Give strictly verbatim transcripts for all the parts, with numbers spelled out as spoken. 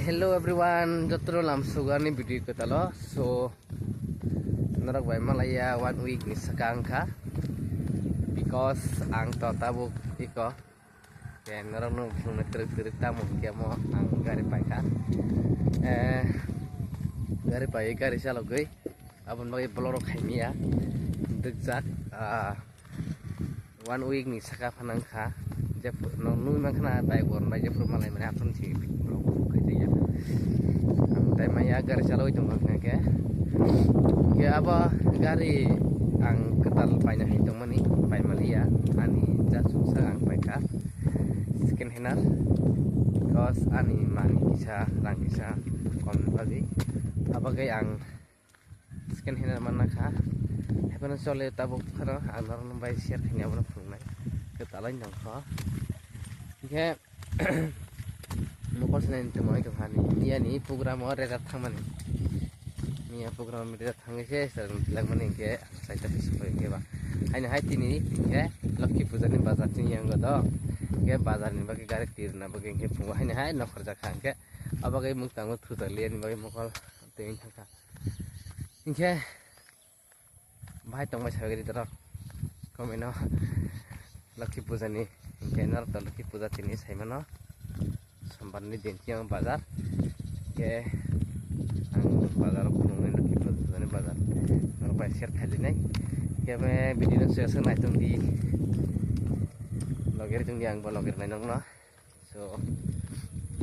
Hello everyone, jotono lamsugo ani video kwtalo. So, norok bai malaiya one week ni swkang kha, because ang to tabuk iko. Ke norok no phunuknai twrwk twrwk tamo hinkhe mo ang gari paikha. Eh, gari pai gari chalogwi. Aboni bagwi vlog rok khaimya. Dukjak, ah, one week ni saka phano wngkha. Jephru no nugwi mankha na bike bo rwnai jephru malai mani aswk se vlog bo khaijaya. Ang tai maya gari chalogwi tongkha hwnkhe. Ke abo gari ang kwtal paina hai tongmani paimaliya. Ani jasuksa ang paikha second hander. Because ani mani kisa rang kisa kom bagwi. Abagwi ang second hand manna kha. Haphano chole tabuk phano ang norokno bai share khaini abono phunuknai. Kwtalai nongkho. Hinkhe mokol sinai tongmani tongmani. Miyani program o rejak thangmani. Miya program o rejak thangwi se seleng langmani hinkhe saita khe sokoi hinkhe ba. Haino hai tini hinkhe Lokhi puja ni bazar tini yango do. Hinkhe bazar ni bagwi gari tirna bagwi hinkhe phungo haino hai nokhorjak kha hinkhe. Abagwi muktango thujakliya ni bagwi mokol twi thangkha. Hinkhe bahai tongbai sabai gari dorok. Komino Lokhi puja ni, hinkhe norok to Lokhi puja tini saimano. Sombar ni din tiyang bazar. Hinkhe ang bazar o phunuknai Lokhi puja ni bazar. Norok bai share khailainai. Hinkhe video no swkang swkang naitong di. Loger tong di ang bo loger nai nokno. So,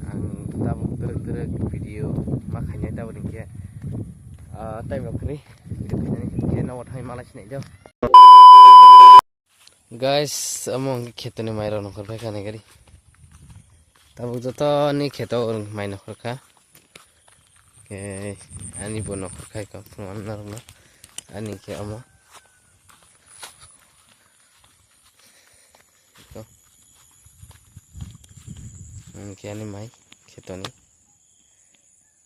ang tabuk twrwk twrwk video ma khainai tabuk hinkhe, ah, time rok kwrwi video khainani hinkhe nogo thangwi malai sinai do. Guys, omo hinkhe khetoni mai rok nokhor phai kha nai gari. Tabuk joto ni kheto mai nokhor kha. Ke ani bo nokhor khai kha phunukna rokno. Ani khe omo. Eko. Ang khe ani mai khetoni.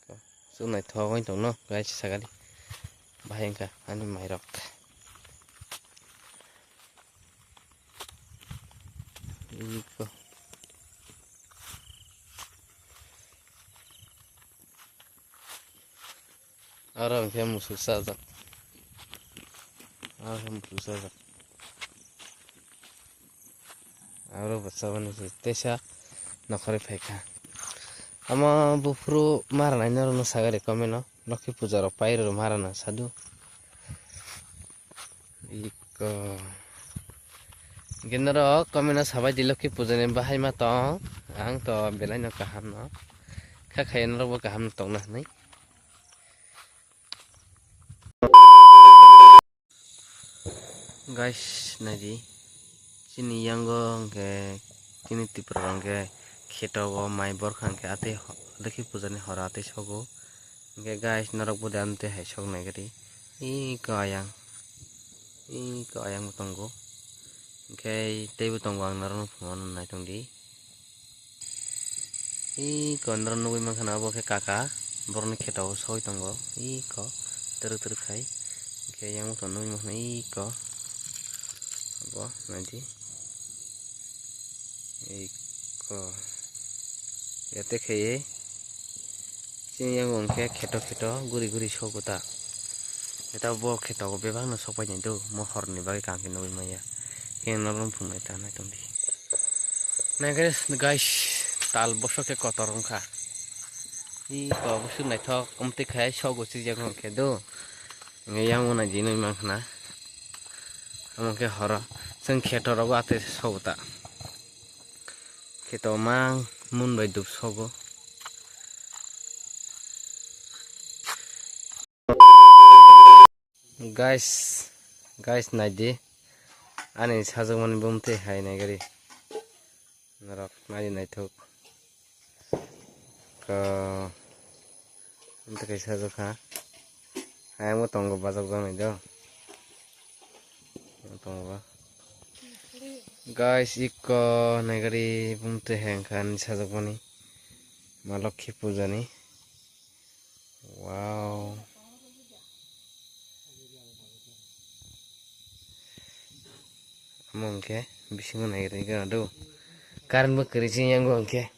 Eko. Chwng naithok wng tongno, guys, sagani. Bahai wngkha ani mairok. Eko. Aro hwnkhe musuk sajak. Aro hwnkhe musuk sajak. Aro bo chabani se teisa nokhorwi phaikha. Omo buphuru maranai norokno sagari komeno. Lokhi puja rok pai rw marana sadu. Iko. Hinkhe norok komeno sabai di Lokhi puja ni bahai ma tong. Ang to belai no kaham no. Kha khai norok bo kaham no tongna hinwi. Guys, naidi. Chini yango hwnkhe chini Tripura rok hwnkhe kheto o mai borkha hwnkhe atwi ho-, Lokhi puja ni horo atwi sogo. Hwnkhe guys, norok bo de amtwi hai sok nai gari. Iko ayang. Iko ayang bo tongo. Hwnkhe teibo tongo ang norokno phunukna naitong di. Iko norok nugwi mankha na obo khe kaka, borokni kheto o soi tongo. Iko twrwk twrwk khai. Hwnkhe yang bwkhano nugwi mankha na iko. Obo naidi. Iko. Yate khaiwi. Chini yango hwnkhe kheto kheto guri guri sogo ta. Eta bo kheto bebak no sokpai nai do, mo horni bagwi kaham khe nugwi manya. Khe norok phunuknai ta naitong di. Naikhe guys, tal bosok khe kotor wngkha. Iko bosok naithok, omtwi khai sogo chijak hwnkhe do. Hwnkhe yang bo naidi nugwi mankha na. Omo khe horo. Chwng kheto rogo atwi sogo ta. Kheto mang mun bai dub sogo. Guys, guys, naidi. Ani sajwkmani bumtwi hai nai gari. Norok naidi naithok. Ko, bumtwi kaisa sajwk kha. Ayang bo tongo bajak jaknai do. Tongo ba. Guys, iko nai gari bumtwi hai wngkha ani sajwkmani. Ma Lokhi puja ni. Wow. Omo hwnkhe bisingo naiwi rwgwi do. Current bo kwrwi se yango hwnkhe.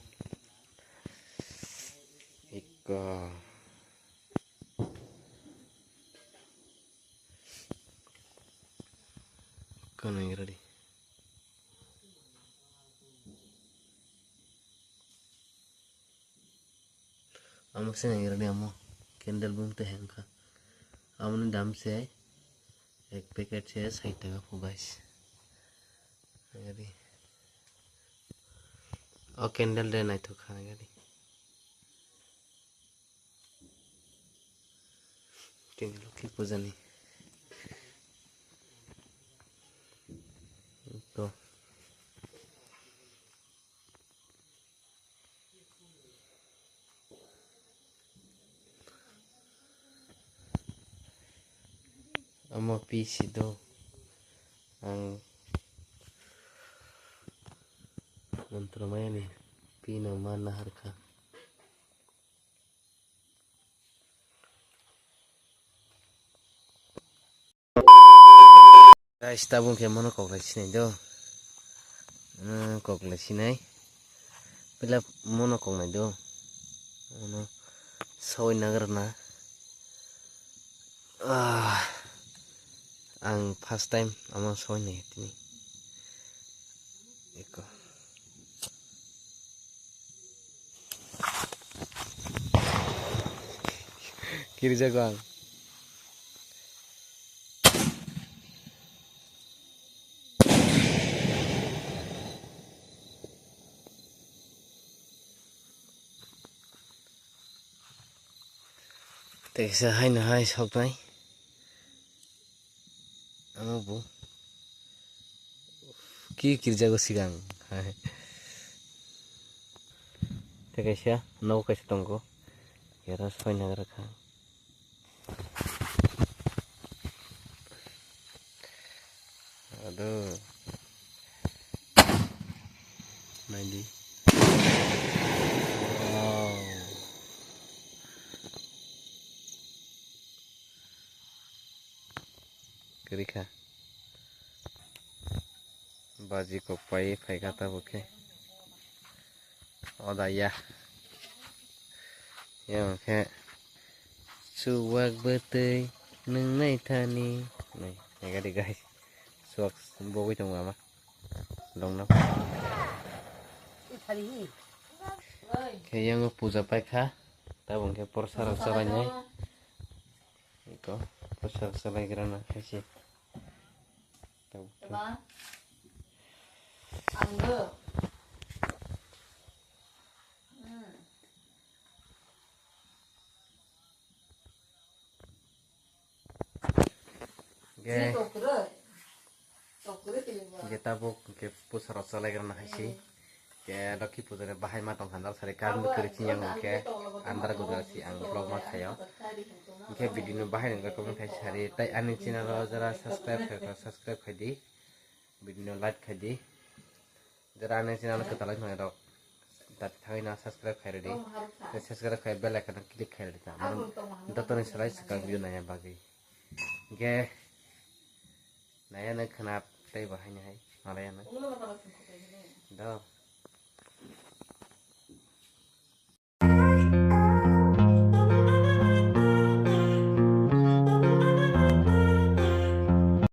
Kanai ready. Amo se nai ready amo. Candle bum te hengkha. Amoni dam se ek packet se sait taka phu guys. Ready. O candle de naithok kha ready. Tini Lokhi puja ni. To. Omo P C do. Ang montro maya ni P no ma nahar kha. Guys, tabuk khe mono koklai sinai do. Ano koklai sinai. Pila mono koknai do. Ano soi nagrana. Ah, ang first time amo soi nai tini. Eko. Kirjago ang. Teksa haino hai soknai. Amo bo. Ki kirjago sigang. Tei kaisa nogo kaisa tongo. Era soi nagra kha. Ado. Naidi. Wow. Kwrwi kha. Baji kok pai phaikha tabuk khe. Oda ya. Yang khe chuwak bwtwi nung nai thani. Nai, nai gari guys. Chuwak bogwi tongo ama. Dongno. Khe yang puja paikha. Tabuk khe porsa rok chabainai. Iko, bwswk swlaigrana khaisi. Tabuk khe. Ba, ang bo. Hmm. Ge. Sini tokroi. Tokroi tini bo. Ge tabuk khe bwswk rok swlaigrana khaisi. Hmm. Khe Lokhi puja ni bahai ma tong kha, sari karmi kwrwi chini yang khe andar gudra si ang vlog ma khaio. Khe video no bahai nang khe comment khai sari, tai ani channel o jara subscribe khai kha, subscribe khai di, video no like khai di, jara ani channel kwtal wng thang rok dati thangwi no subscribe khai rw di, tei subscribe khai bell icon o click khai rw di, ta mano dotoni salai swkang video naiya bagwi. Khe naiya nai khna tei bahai nai hai malaiya nai do.